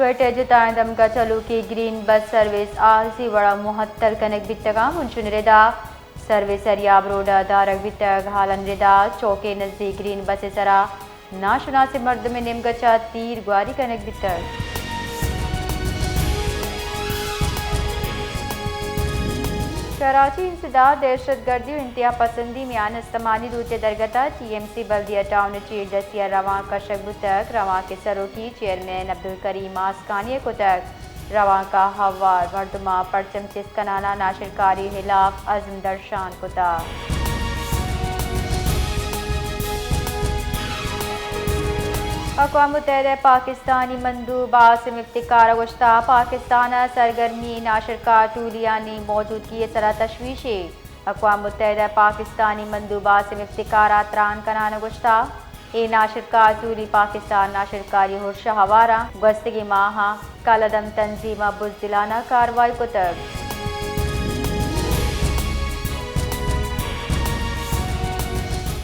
کوئٹہ ءَ جتائیں دمگ ءَ چلوکی گرین بس سروس عارضی وڑ ءَ معطل کنگ بیتگ ءُ منشن ردا سروس ہریاب روڈ ءَ دارگ بیتگ۔ حالان ردا چوک ءِ نزیک گرین بس ءِ سرا ناشناسیں مردمے نیمگ ءَ چہ تیر گواری کنگ بیتگ۔ کراچی: انسداد، دہشت گردی ءُ انتہا پسندی میان استمانی دوچ ءِ درگت ءَ ٹی ایم سی بلدیہ ٹاؤن ءِ چیر دستی ءَ روانک کشگ بوتگ۔ روانک ءِ سروکی چیئرمین عبدالکریم آسکانی ءَ کتگ۔ روانک ءَ ہوار مردماں پرچم چست کنان ءَ ناشرکاری ءِ ہلاپ عزم درشان کتگ۔ اقوام متحدہ ءِ پاکستانی مندوب عاصم افتخار ءَ گوشتگ، پاکستان ءَ سرگرمی ناشرکار ٹولیانی موجودگی ءِ سرا تشویشے۔ اقوام متحدہ ءِ پاکستانی مندوب عاصم افتخار ءَ تران کنان ءَ گوشتگ، اے ناشرکار ٹولی پاکستان ناشرکاری ارش ءَ ہوار اَنت۔ گوستگیں ماہاں کالعدم تنظیم ءَ بزدلانہ کاروائی کتگ۔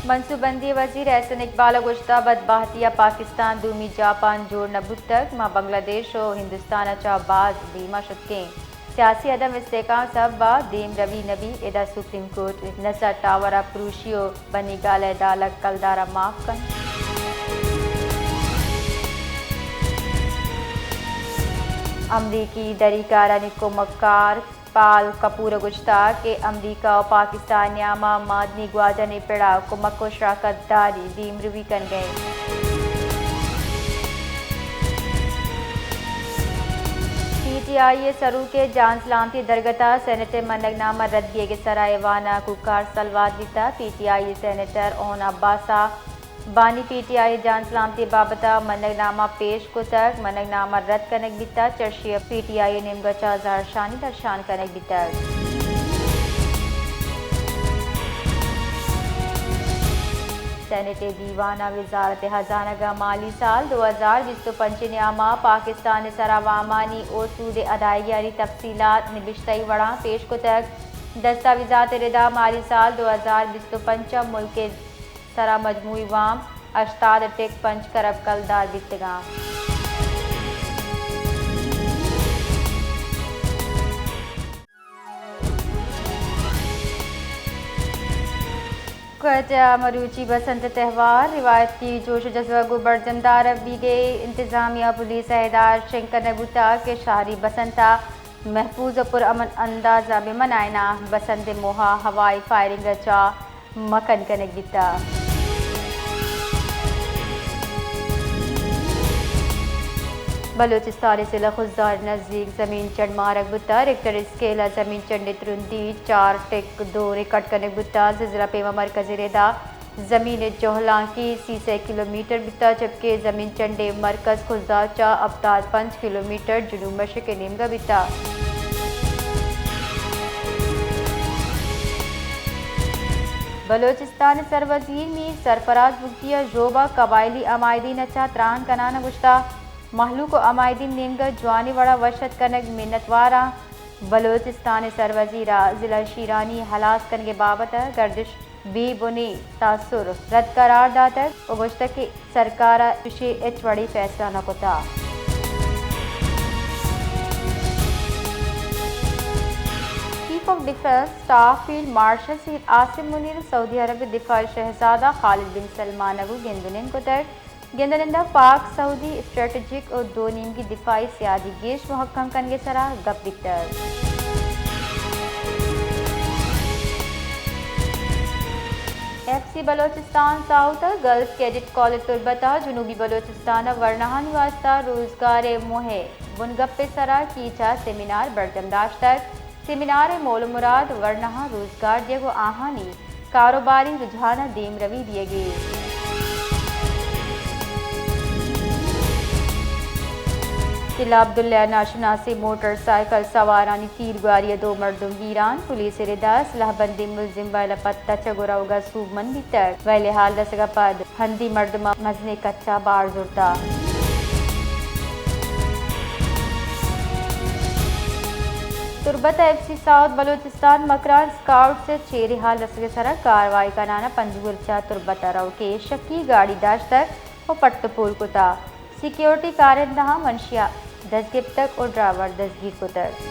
منصوبندی ءِ وزیر احسن اقبال ءَ گوشتگ، بدبہتی ءَ پاکستان دومی جاپان جوڑ نہ بوتگ، ما بنگلہ دیش ءُ ہندوستان ءَ چہ باز دیم ءَ شتگ ایں۔ سیاسی عدم استحکام ءِ سبب ءَ دیمروی نہ بیت، ادا سپریم کورٹ نسا ٹاور ءِ پروشی ءُ بنی گالہ ءِ عدالت کلدار ءَ معاف کنت۔ امریکی دری کارانی کمکار پال کپور ءَ گوشتگ کہ امریکہ ءُ پاکستان ءِ نیام ءَ معدنی گواجن ءِ پڑ ءَ کمک ءُ شراکت داری دیمروی کنگ ءَ اِنت۔ پی ٹی آئی ءِ سروک ءِ جان سلامتی ءِ درگت ءَ سینیٹ ءِ منگ نامہ رد بیگ ءِ سرا ایوان ءَ کوکار سلوات بیتگ۔ پی ٹی آئی ءِ سینیٹر اون عباس ءَ بانی پی ٹی آئی ءِ جان سلامتی ءِ بابت ءَ منگ نامہ پیش کتگ۔ منگ نامہ رد کنگ بیتگ، چرشی ءَ پی ٹی آئی ءِ نیمگ ءَ چہ زہرشانی درشان کنگ بیتگ۔ سینیٹ ءِ دیوان ءَ وزارت خزانگ ءَ مالی سال دو ہزار بیست ءُ پنچ ءِ نیام ءَ پاکستان ءِ سرا وامانی ءُ سود ءِ ادائیگیانی تفصیلات نبشتہی وڑاں پیش کتگ۔ دستاویزات ءِ ردا مالی سال دو ہزار بیست ءُ پنچ ءَ ملک ءِ سرا مجموعی وام ہشتاد ٹک پنچ کرب کلدار بیتگاں۔ کوئٹہ ءَ مروچی بسنت تہوار روایتی جوش ءُ جذبہ ءَ گوں برجم دارگ بیگ ءَ، انتظامیہ ءُ پولیس ءَ ہدایت شنگ کنگ بوتگ کہ شہری بسنت ءَ محفوظ ءُ پرامن انداز ءَ بہ منائیناں۔ بسنت ءِ موہ ءَ ہوائی فائرنگ ءَ چہ مکن کنگ بیتگ۔ بلوچستان ءِ ضلع خضدار ءِ نزیک زمین چنڈ مارگ بوتگ۔ ریکٹر اسکیل ءَ زمین چنڈ ءِ ترندی چار ٹک دو ریکارڈ کنگ بوتگ۔ زلزلہ پیما مرکز ءِ ردا زمین ءِ جہلانکی سی سئے کلومیٹر بیتگ، جبکہ زمین چنڈ ءِ مرکز خضدار چہ ہپتاد پنچ کلومیٹر جنوب مشرق ءِ نیمگ ءَ بیتگ۔ بلوچستان ءِ سروزیر میر سرفراز بگٹی ءَ ژوب ءَ قبائلی ہمایدین ءَ چہ تران کنان ءَ گوشتگ، مہلوک ءُ ہمایدین نیمگ ءَ جوانیں وڑ ءَ وش اتک کنگ منتوار آں۔ بلوچستان ءِ سروزیر ءَ ضلع شیرانی ہلاس کنگ ءِ بابت ءَ گردش بے بنیں تاثر رد قرار داتگ ءُ گوشتگ کہ سرکار ءَ چشیں ہچ وڑیں فیصلہ نہ کتگ۔ Chief of defence staff field marshal Syed Asim Munir ءَ سعودی عرب ءِ دفاعی شہزادہ خالد بن سلمان ءَ گوں گند ءُ نند کتگ۔ گند ءُ نند ءَ پاک سعودی اسٹریٹجک ءُ دو نیمگی دفاعی سیادی گیش مہکم کنگ ءِ سرا گپ بیتگ۔ ایف سی بلوچستان ساؤتھ ءِ گرلز کیڈٹ کالج تربت ءَ جنوبی بلوچستان ءِ ورناہانی واستہ روزگار ءِ موہ ءِ بنگپ ءِ سرا کیچ ءَ سیمینار برجم داشتگ۔ سیمینار ءِ مول ءُ مراد ورناہاں روزگار دیگ ءُ آہانی کاروباری رجحان ءَ دیمروی دیگ اِنت۔ ضلع عبداللہ ءَ ناشناسیں موٹر سائیکل سوارانی تیرگواری ءَ دو مردم بیران، پولیس ءِ ردا سلاہ بندیں ملزم ویل ءَ پہ تچگ ءُ روگ ءَ سوبمند بیتگ، ویل ءِ ہال رسگ ءَ پد ہندی مردماں مزنیں کچ ءَ بار زرتگ۔ تربت ءَ F C south Balochistan Makran scouts ءِ چیریں ہال رسگ ءِ سرا کاروائی کنان ءَ پنجگور ءَ چہ تربت ءَ روکیں شکی گاڑی داشتگ ءُ پٹ ءُ پول کتگ۔ سیکیورٹی کارندہاں منشیات دزگپتگ و ڈرائیور دزگیر کتگ۔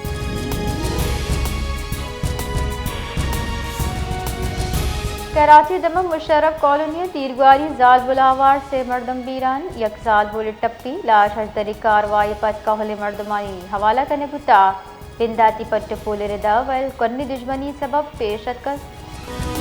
کراچی دمگ مشرف کالونی تیرگواری زالبول آوار سے مردم بیران، یک زالبول ٹپی، لاش اش دری کاروائی پد کہول مردمانی حوالہ کنگ بوتا۔ بنداتی پٹ و پول ردا ول کنی دژمنی سبب پیش اتکگ۔